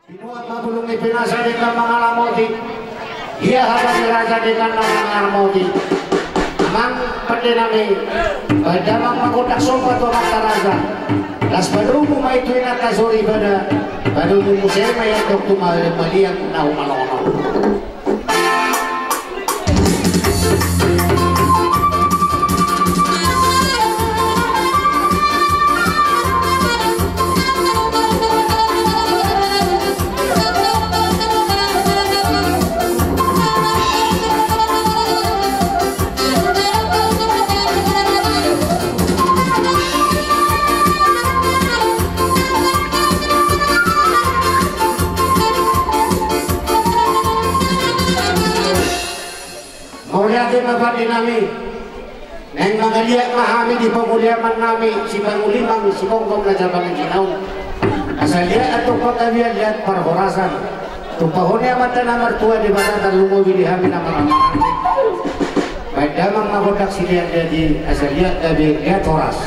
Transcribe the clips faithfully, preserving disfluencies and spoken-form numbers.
Pinuat ma bulung ni pinasa dengan mangalamoti. Ia hata ni raja dengan mangalamoti. Amang pande nami, baen damang ma gondang somba tu amanta raja. Las padomu ma i tu inanta soripada. Padomu muse ma i antong tu ma-, maliang na humalongonon. Mauliate ma pande nami. Naeng mangaliat ma hami di pangoliaman nami, Sipangulimang Sigonggom na jabangan jinaon. Asa liat antong panggabean, liat parhorasan. Tumpahon ni Amanta na martua Debata, tarlumobi di hami na marhahamaranggi. Baen damang ma gondang silianliat i, asa liat gabe liat horas.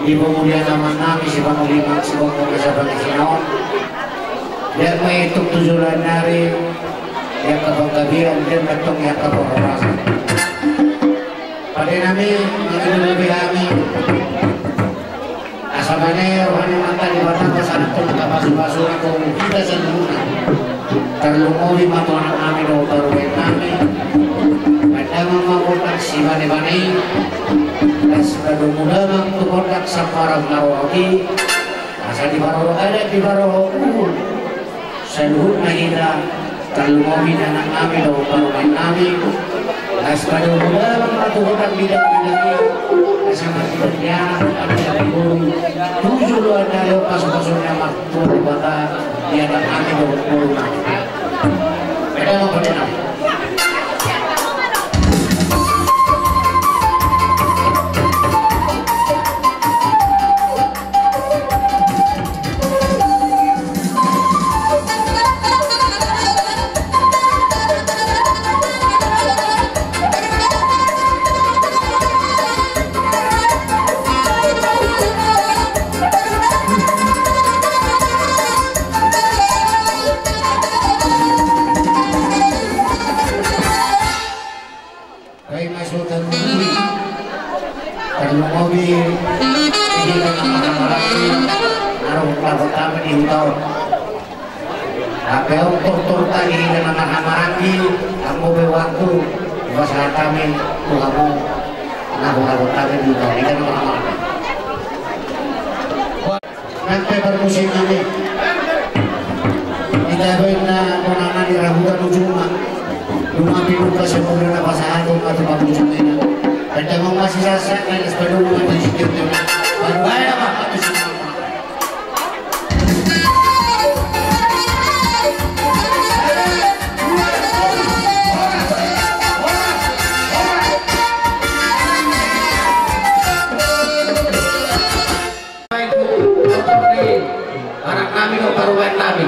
Di pemulian aman nami si Panglima, si Bangko Nasa Pangisina on. Dia maitung tu joloan ni ari, dia kebahagiaan, dia maitung dia kebahagiaan. Pade nami, mangidul be hami. Asa bane roha ni Amanta Debata pasahathon hata pasupasu na tu hita saluhutna. Tarlumobi ma tu anak nami dohot parumaen nami. Baen damang ma gondang sibanebane i. Las padomu damang tu gondang samparang na rorot i. Asa diparorot adat, diparorot uhum. Saluhutna hita, tarlumobi anak nami dohot parumaen nami. Las padomu damang ma tu gondang bidang-bidang i. Asa marhite ni anak, marhite ni boru, tu joloan ni ari on pasupasu ni Amanta Debata di anak nami dohot boru nami. Baen damang pade nami. Baen ma Sultan Buri. Tarlumobi di hita na marhahamaranggi, na ro hurang hami di huta on. Hape on tortor ta di hita na marhahamaranggi, anggo be waktu hupasahat hami tu hamu na hurang hami di huta on, hita na marhahamaranggi. Nang pe parmusik nami. Ita baen na bonana di rambutan ujung ma. Nunga pinuka semua na pasahaton ma tu parmusik nami. Pada mau masih sasak na les pada rumah di situ tu. Baru bae apa? Anak nami dohot parumaen nami.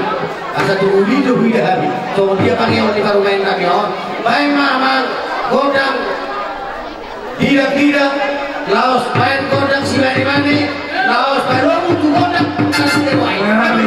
Asa tu uli do huida hami. Songon dia pangeon ni parumaen nami on. Baen ma amang gondang. Tidak-tidak. Laos baen gondang sibane-bane. Laos baen lobu tu gondang. Anak nami.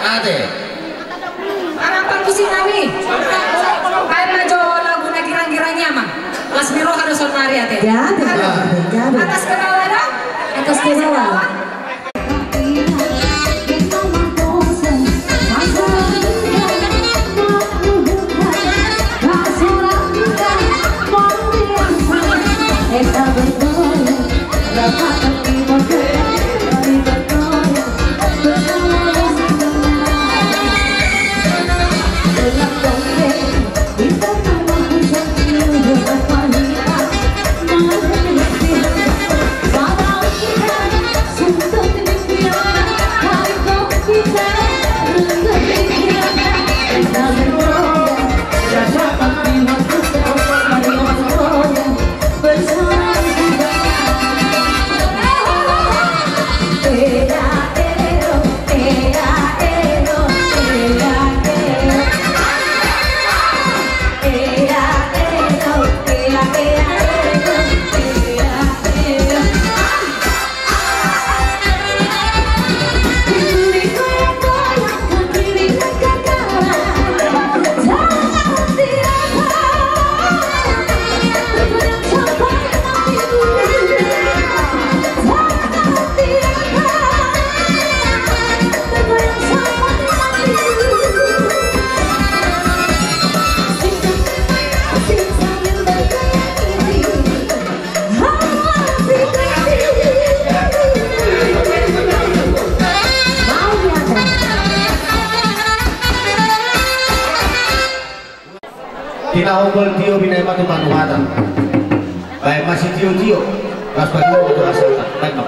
Ate. Harapan musik nami. Baen ma jo lagu na girang-girang i, amang. Las ni roha do saonari, ate. Gabe, gabe, gabe. Atas ke bawah do. Atas ke bawah. Tinahombol tio binaen ma tu panuhatan. Baen ma sitiotio. Las paduahon tu asalta. Baen ma.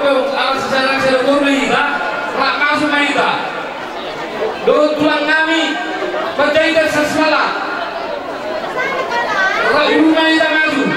Ala sisarang sada guru hita, rap masuk ma hita. Dohot tulang nami, Panjaitan Sasmala. Rap ibu ma hita masuk.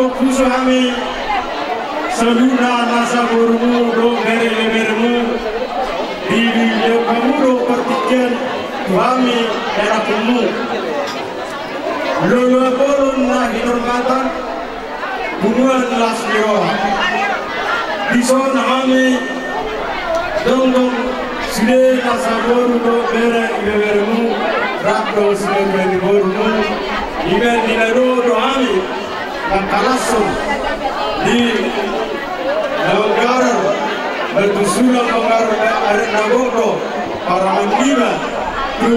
Huso hami saluhutna nasa borumu dohot bere-beremu, dilehon hamu do partingkian tu hami anakmu. Loloan bolon na hinarmatan, punguan las ni roha. Dison hami jongjong sude nasa boru dohot bere-beremu, rap dohot sude bere-beremu. Dibahen na dua do hami mangkalashon di na manggarar, na tu sura manggarar adat na gok do parangan niba tu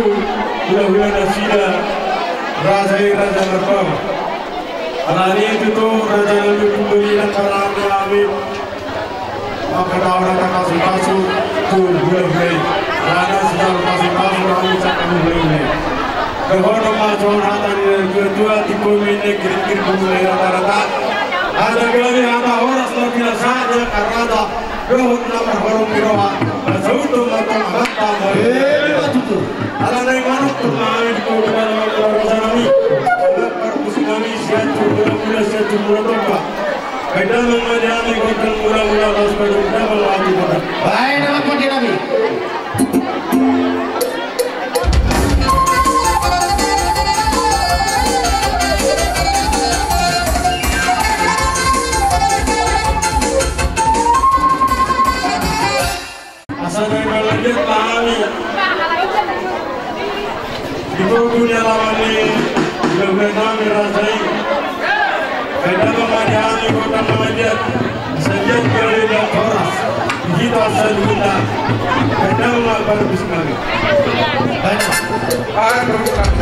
hulahula nasida raja i, Raja Marpaung. Alani i tutu raja nami, punguan ni parangan nami, mangkatahon hata pasupasu tu hulahula i. Alana sijalo pasupasu hami sangkap hulahula i. Dohonon ma songon hata ni natuatua, tingki on ma inna, girgir ma ratarata. Hata gabe, hata horas ma pinasahat ni angka raja dohot na marholong ni roha. Pasahathon ma tong hata ma. Emma tutu. Alana i, manungkun ma hami di hita, raja nami. Parmusik nami, sian tu hulahula, sian tu hulahula tompa. Bahen damang ma di hami gondang mula-mula, laos bahen damang ma di gondang. Bahen damang ma di hami. Asa naeng mangaliat ma hami di togu ni alaman ni hulahula nami raja i. Bahen damang ma di hami gondang mangaliat. Asa liat gabe, liat horas di hita saluhutna. Bahen damang ma parmusik nami. Bahen damang.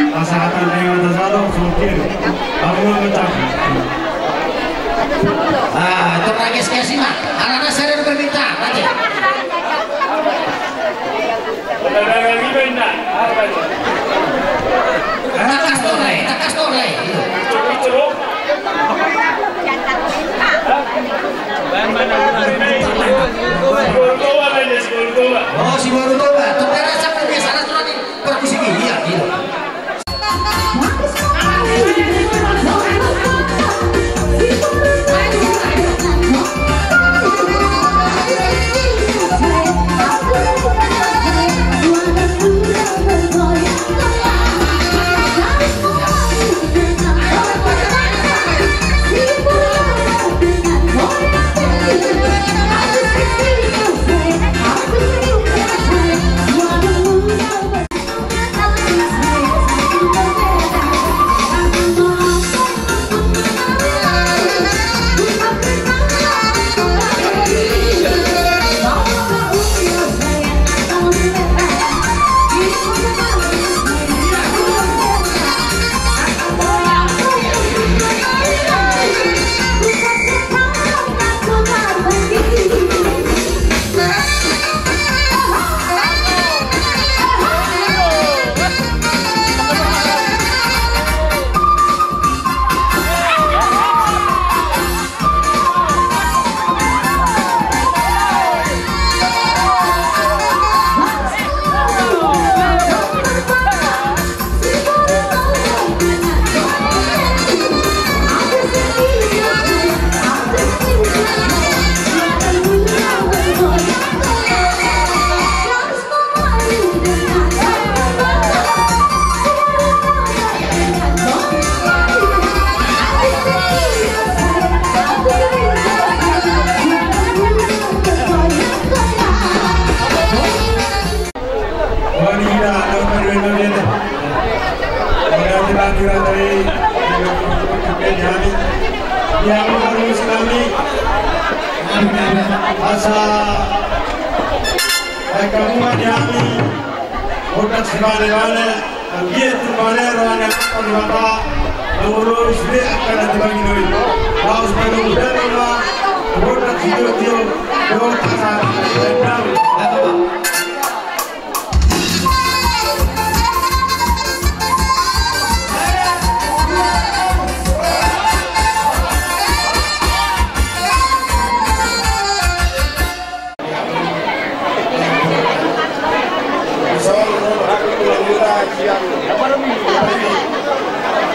Pasahaton na tajalo, songkir. Amu ma tahu. Ah, itu rages kasi ma. Anak-anak saya ada permintaan, nanti. Takas tore, takas tore. Oh, si baru toba. Tentara siapa biasa alat tadi? Perkusiki, iya, iya. Asa, eh, kamu mah diami. Otak sebane-bane, anggiat tu bane rohana kami mata, nang ulos be akan nanti bagi noi. Laos bagi udah nama, otak situ-situ, otak satu, dan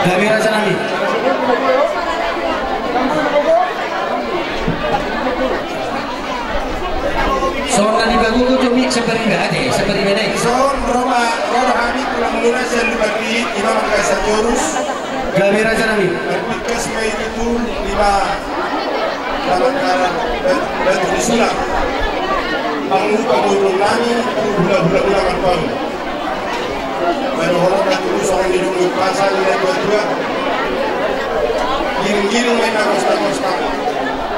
Gabe raja nami. Songon na di bagogo jo mi, sabar iba ate, sabar iba dai. Songon roha, roha ni tulang muna sian Lumban Ri, ima mangkasa torus. Gabe raja nami. Marpingkas ma i tutu, ima na mangkaran batu ni sulang. Pangupa murung nami tu hula-hula muna marpaung. Baru horong na tutu songon ni dungut pasal ni na tua-tua. Giring-giring ma i na gosta-gosta.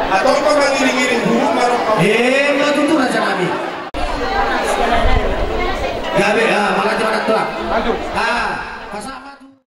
Atau pa mangiring-iring hulu marok. Eh.